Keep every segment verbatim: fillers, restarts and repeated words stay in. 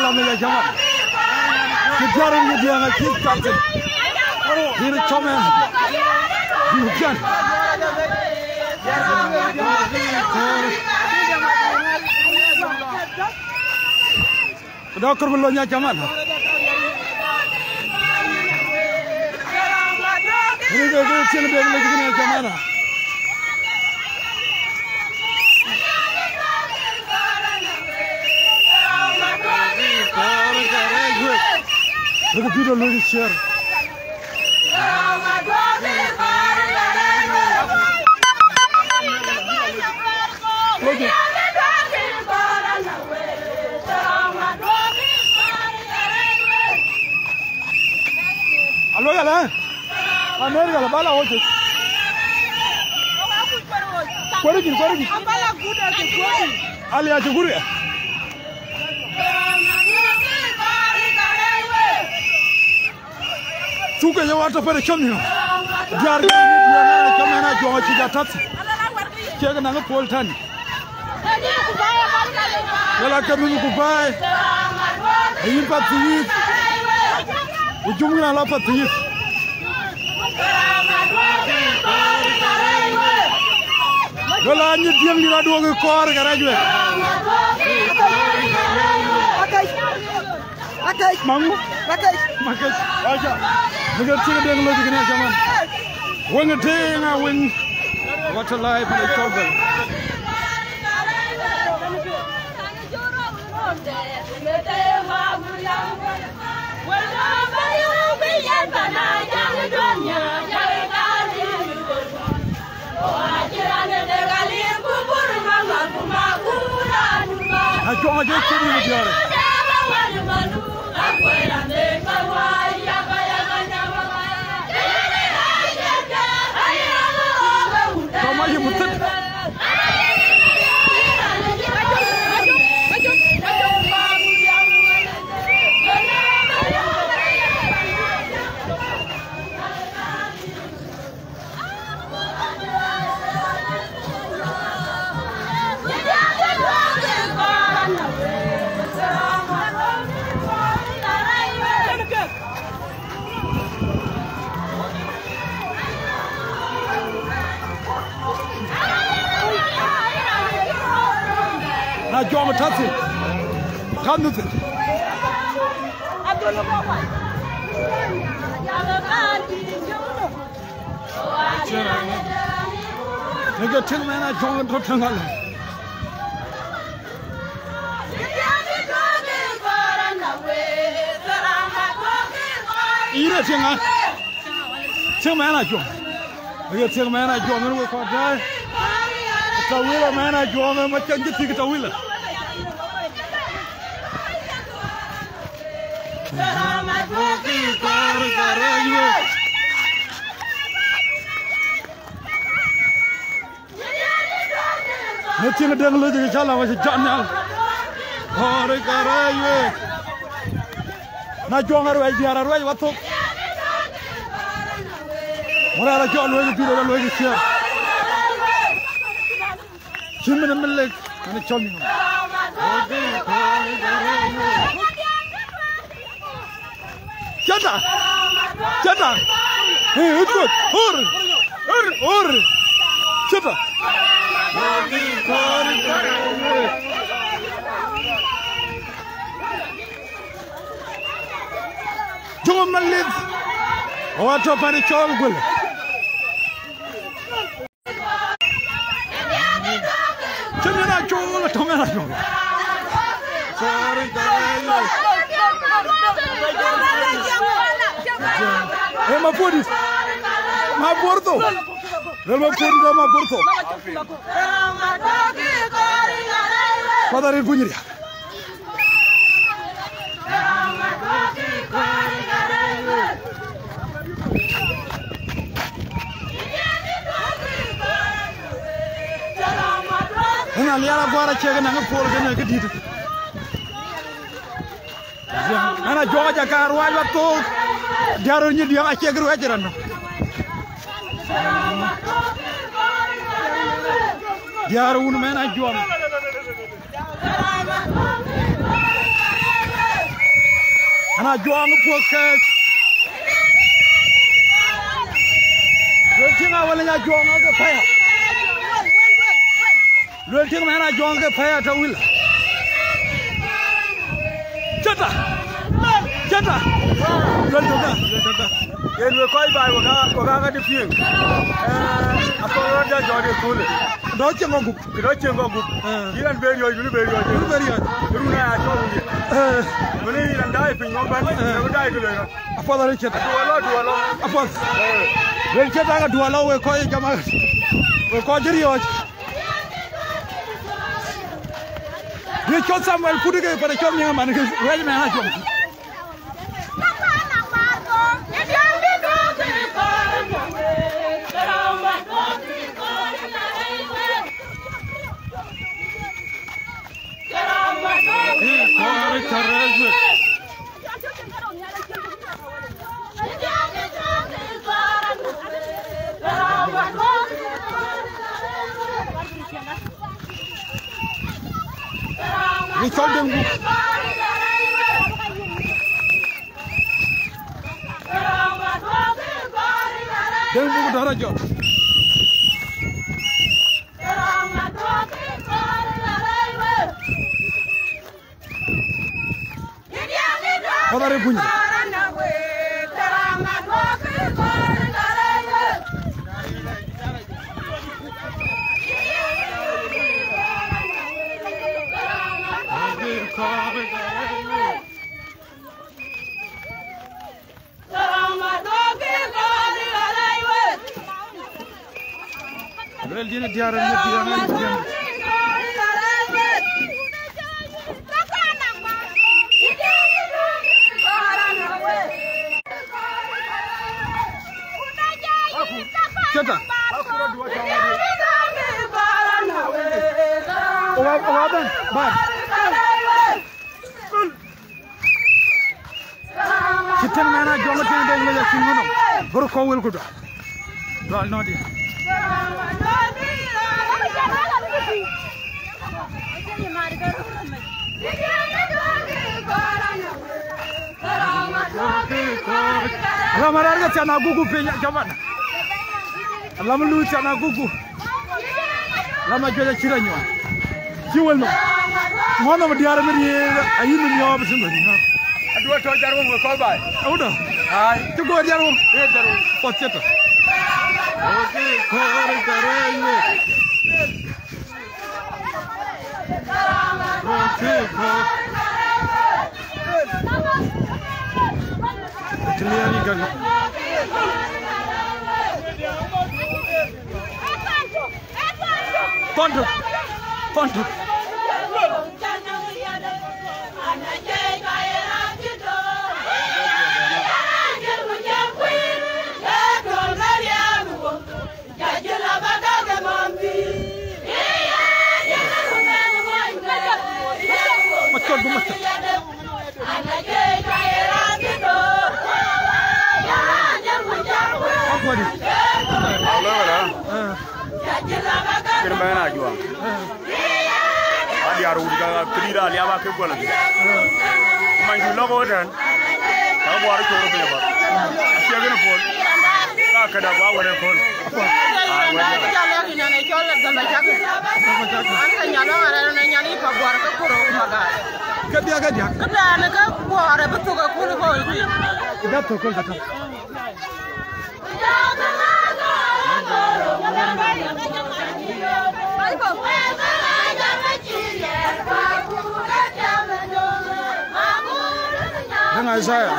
Lam ya jaman. Kijarin ni dia na kit katin. Diri chomen. Nukian. Da kor bi lɔ nya jaman. Ni ke ke tieng de le jigin ya jaman. Look at people losing share. Look at Alo yala. Amerika la bala wote. Kwari gin, kwari gin. Ali ya chukuri. Suke ye wata pere chomi. Diar ni diar na chomi na jonga chija tati. Chega na pol tani. Wala ka min ku baai. Ayin pathiyith. Ujum na la pathiyith. Wala anyi dieng ni la duogi kor ka rajwe. Akai. Mangu. Akai. Makai. Aja. Miguel tiga deng lo dikene jaman. Weng deng a weng. What a life in a struggle. Ajuɔŋ ajuɔŋ cïn yïn diäär. Tɔ̈ ma yï muthit. Na jɔŋ tasi. Kan nuthi. Nigga, tell man I join to tell. Ire tiŋa. Tiŋ man a juɔŋ. Ire tiŋ man a juɔŋ, ŋän we kɔc dai. Tawila man a juɔŋ, ma cɛn jë thik tawila. Në tiŋ dëŋ lec kë cä la wä cï jɔt nhial. Ɣɔ̈ɔ̈r ë ka rɛɛc week. Na juɔŋ aruɛc diäär aruɛc wathok. Murɛɛl acɔl lueekë pïïr ë lueekë ciëër. Cï min ë min lek, an ë cɔl min. Cëta. Cëta. Ee, ë tuöc. Ɣor. Ɣor. Ɣor. Cëta. Jɔŋ malith. Awa tɔ pan cɔl guël. Cïn yen a col, tɔŋ yen a col. Sorry, sorry. Ee, ma puɔ̈dït. Ma puɔ̈r thou. Lël ma puɔ̈dït, ma puɔ̈r thou. Kuath arëët kuny riääk. Ëŋa liɛl aguar acie kë naŋ ë puɔl kënë këdït. Ɣɛn a juɔk aca kaar ruac wathok. Diäär röt nyï diäŋ acie kë ruɛc rɔn. Diäär wun mɛn a juɔk. Ana Juɔŋ puɔ̈k kɛɛc. Luel tiŋ awal nya Juɔŋ ke pɛ̈ɛ̈r. Luel tiŋ mɛn Ajuɔŋ ke pɛ̈ɛ̈r tɔ wil. Cëta. Cëta. Luel tökë, luel tökë. Yen we kɔc baai we ka, we ka ŋäth piŋ. Eh, akɔn rɔt ja jɔt ye thule. Dɔ cieŋ kɔ gup. Kë dɔ cieŋ kɔ gup. Eh. Yïn an be riɔ̈c, yïn be riɔ̈c. Yïn be riɔ̈c. Run aya cɔl wun ye. Eh. Wën yïn an daai piny ŋɔk ban. Eh. Yïn daai kë lëk. Apuɔth arëët cëta. Duɔlɔ, duɔlɔ. Apuɔth. Eh. Rëët cëta ka duɔlɔ we kɔc jama. We kɔc riɔ̈c. Ye cɔl Samuel kut ke pan cɔl miŋ man ke wɛ̈c mɛn Ajuɔŋ. Ye cɔl Deŋ Buk. Deŋ Buk dɔ̈ɔ̈r Ajuɔŋ. Kɔc arëët puny. Luel dïn diäär, diäär, diäär. Cëta. Owa, owa ben, ba. Cï tëŋ mɛn Ajuɔŋ tëŋ dek lec acïn ŋö nɔm. Bï röt kɔ̈u wël ku dual. Dual nɔ̈ɔ̈diɛ̈. Alam arɛ̈ɛ̈r ke thian aguku piny, jaman. Alam luui thian aguku. Lama juëc acït anyuɔɔn. Cï wël nɔm. Ŋuɔ̈n nɔm diäär mi riëëc, ayï mi miɔɔp cï mi riëëc. Aduɔ tɔ jar wëŋ we kɔ̈u baai. Awudɔ. Ai. Cï gɔɔr jar wëŋ. Ee jar wëŋ. Puɔth cï tɔ. Röt kɔ̈u, röt kɔ̈u. Ciliani gari. Thɔn tök. Thɔn tök. Macol, bu macol. Apuɔdi. Alo, wala. Ah. Kir mɛn Ajuɔŋ. Ah. Adiäär wut ka kidi da liaba ke gol. Ah. Ku man ju lɔk o tɛn. Ka buar cor piny ba. Acie gene pol. Ka kada ba wala pol. Ke diäk, ke diäk. Këdɛn ke buɔɔr bï thök ë kööl kɔ̈u kuc. Bï thök kööl ka tök. Dëŋ Isaiah.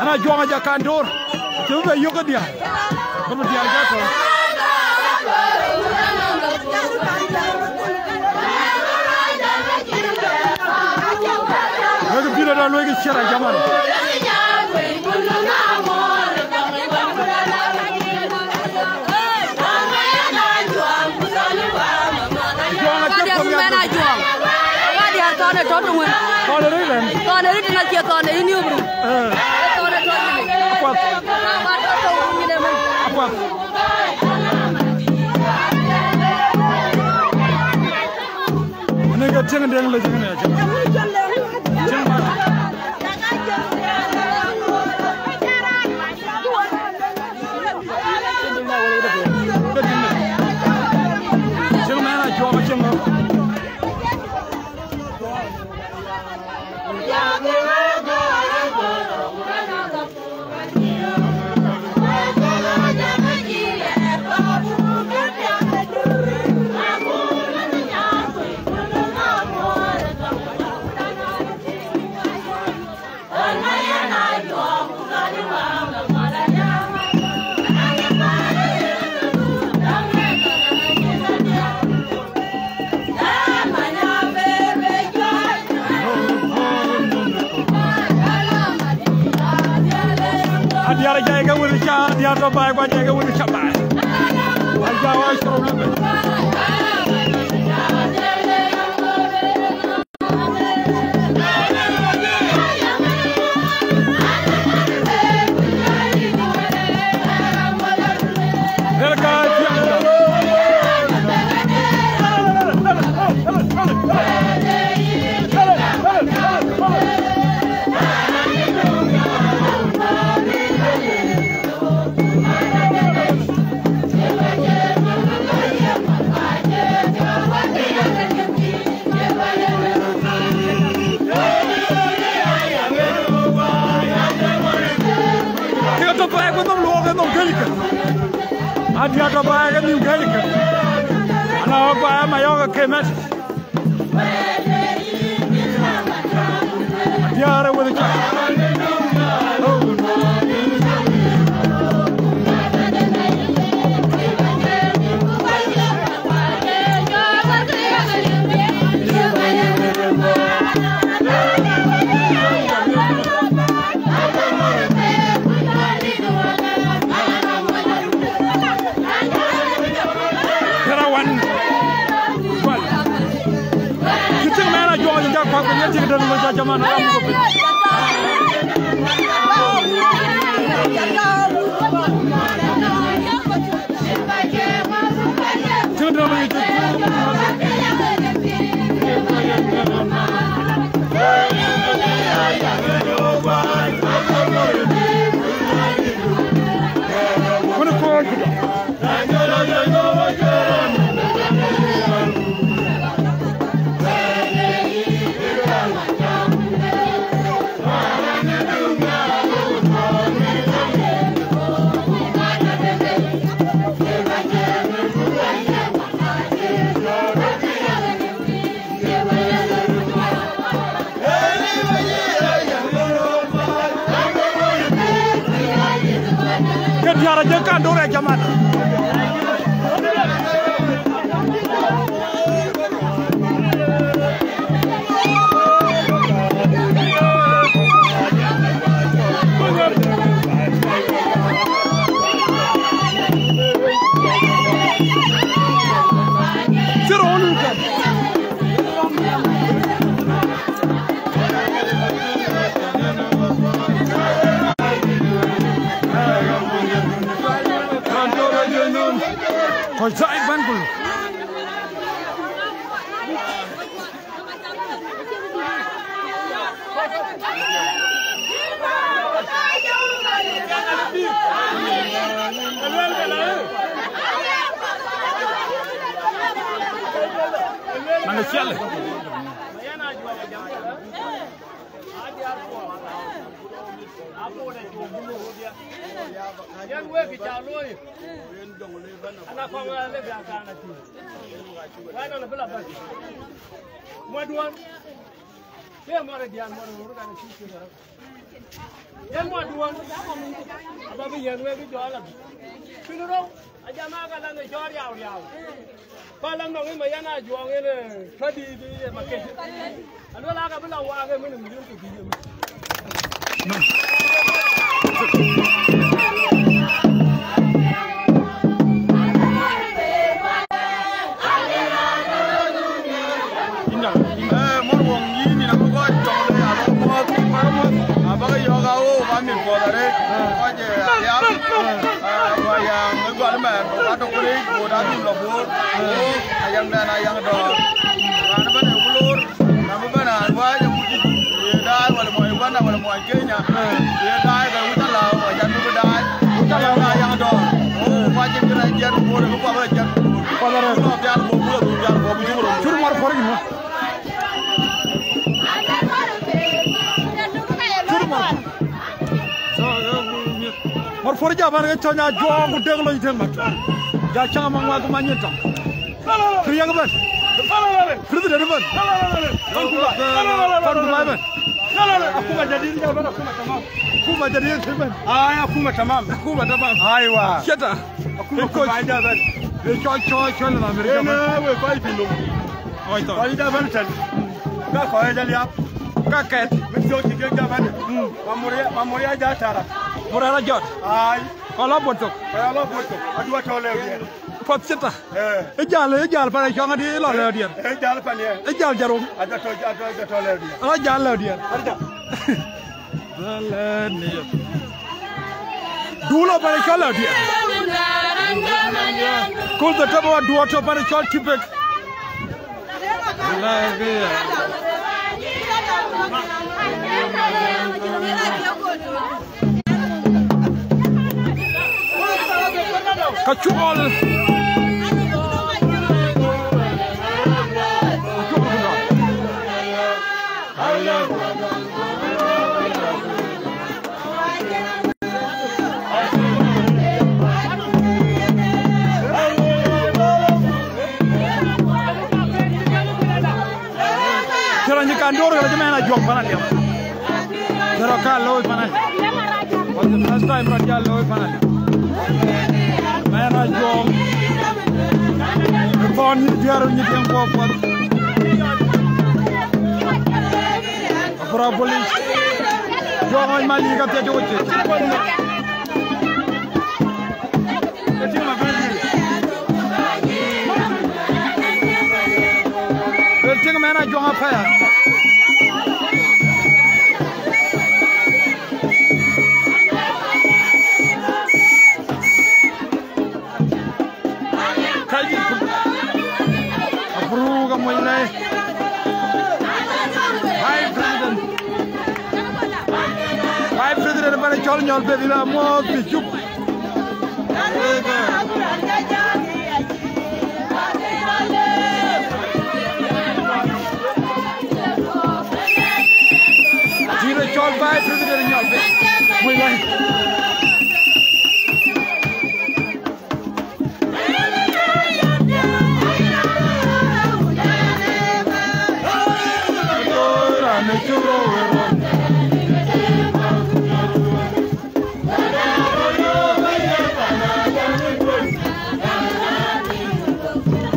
Ana Juɔŋ aja kan door. Cï bï bɛ yök ë diäär. Bï bï diäär jɔ tɔ̈. Wek pïïr ëdɔ luɔikï ciɛ̈t ajaman. Juɔŋ acï kɔ̈u ya. Cieŋ Deŋ le cieŋ ne, cieŋ. Cieŋ ma. Cieŋ ma na cuɔm cieŋ ma. Adiäär jai ke wël ca, adiäär tɔ̈ baai, ku ajai ke wël ca baai. Aja wa shurub lebe. Kek tɔ̈ baai ku nhom luɔɔk ë nhom gëlkë. Adiäär tɔ̈ baai ke nhïïm gëlkë. Ana ɣɔ̈k baai ama yɔ̈ɔ̈k ke mɛt. Adiäär ë wël ca. Tëra wan. Kual. Cï thiëŋ mɛn a juɔk, cï jak kuak piny, ye thiëŋ dɛ̈n ŋö ca jaman ram ku piny. Thiëŋ dɛ̈n ŋö ca. Wën ë kɔc. Ke diäär ajëk kan dor ya jaman. Kɔc thaai bän ku lɔ. Manë ciɛlë. Yɛn wek ca looi. Ana kɔŋ alë bia kan athïn. Wai nɔn abï la bɛ̈n. Muɔduɔn. Ke mɔr dian mɔr ror kan athïn. Yɛn muɔduɔn. Aba bï yɛn wek bï jɔ ala. Piny rou. Ajama ka lan ë cɔɔr riau riau. Ba lan nɔŋ ë ma yɛn a juɔŋ yen ë tɔ̈ dïït ë ma kec. Aluel aka bï la waak ë min ë milion ke bï yen. Inda, inda. Eh, mor wong yïn, yïn abï kɔc tɔŋ le, abï muɔ̈th, abï muɔ̈th, abï ke yɔ̈ɔ̈k aɣo, ba mit puɔth arëët, kɔc, eh, aliap, eh, ku ayaŋ ë gɔl mɛn, ku ka tök rëëc, ku da dhil lɔ Bor, ku ayaŋ dɛn, ayaŋ dɔ̈ɔ̈r. Raan ëbɛ̈n ë ku loor. Kenya, ye daai ke wut ala, wa jan bu daai. Wut ala, na yang dor. Oh, wa jin jira jen bu, bu wa jen. Wa la. Bu pial bu, bu pial bu, bu jumro. Cur mor por gini. Cur mor. Mor por ja ban ke chonya jong ku deng lo jiten mat. Ja changa mangwa ku manyita. Kër yak bɛ̈n. President bɛ̈n. Kɔn ku baai bɛ̈n. Akuma jadid ja bɛ̈n, akuma tamam. Akuma jadid bɛ̈n. Ai, akuma tamam. Akuma tamam. Aiwa. Sheta. Akuma ku baai ja bɛ̈n. Be cɔl, cɔl, cɔl na Amerika. Ene we kɔc piny nom. Oi, tɔ. Kɔc ja bɛ̈n tɛn. Ka kɔc ja liap. Ka kɛt. Min thiɔ̈k cï kek ja bɛ̈n. Mm. Mamuria, mamuria ja tara. Muria la jɔt. Ai. Kɔc la buɔt thok. Kɔc la buɔt thok. Aduɔ tɔ lɛu diɛn. Puɔth cï ta. Eh. Ë jäl, ë jäl pan ë cɔŋ adï lɔ lɛ̈u diɛn. Ë jäl pan yɛn. Ë jäl jarom. Ajɔ tɔ, ajɔ, ajɔ tɔ lɛ̈u diɛn. Ala jäl lɛ̈u diɛn. Arda. Bɛlɛ ni. Du lɔ pan ë cɔl lɛ̈u diɛn. Kul the table wa duɔ tɔ pan ë cɔl tipek. Ka cuɔl. Cï rɔt cï kan dor ɣer cï mɛn a juɔk pan aliap. Cï rɔt ka looi pan aliap. Was the first time rɔt ja looi pan aliap. Mɛn a juɔk. Ë thɔn nyin diäär nyin tiɛŋ kuɔ puɔth. Akura police. Juɔk ɣɔc mal yïk athiɛc cï ɣöc cï. Bel tiŋ mɛn a juɔŋ apɛi. Kaji. Apuruk amuɔny lɛi. Vice President. Vice President bɛ̈n cɔl nyɔl beth ila muɔɔth bï cuk. Jïït ë cɔl Vice President nyɔl beth. Wëi wëi.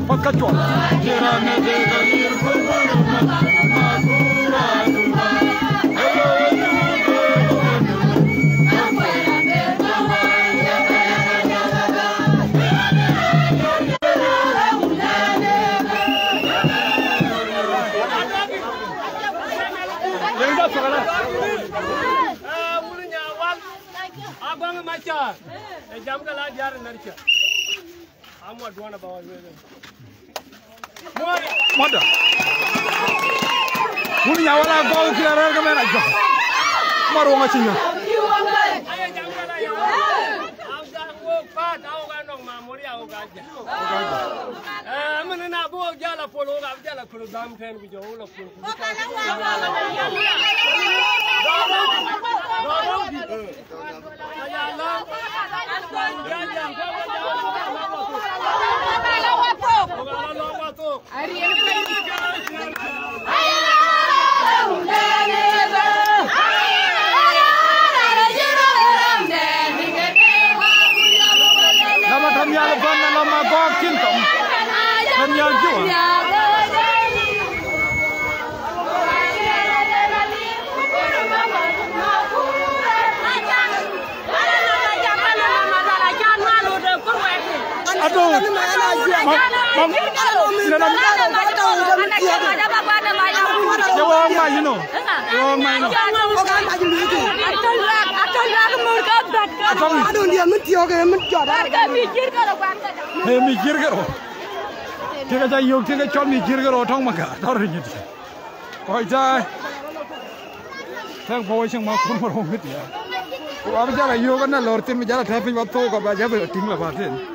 Path ka cuɔl. Agɔŋ Macar, ë jam ke la diäär ë Narca. Amuɔt duɔ̈n abä wä lueel. Mɔdä. Wun nya wala gɔl kila rɛ̈ɛ̈r ke mɛn a jɔk. Mar wä ŋa cï nyɔk. Aye jam ke la ya. Am jam wok paat, a wok anɔŋ mamori, a wok aja. Eh, mɛn na bï wok jal a pol, wok abï jal a kulu dham tɛn ku jɔ wok la kulu. Lama tamial ban na lama gok kin tɔŋ. Tamial juwa. Ado, mam, mam, sina na, ye wong ma, you know. Ye wong ma, you know. Atong. Ado, dia min tiok, min jot. He mi jir kero. Tiga ja yok, tiga chol mi jir kero tong maka. Tor ni. Koi ja. Thank for watching my Kurmar Home Media. Wa bï jal a yök na lɔr thïn, bï jal a tɛ̈ piny wa thok, ba jal bï tïŋ la ba thïn.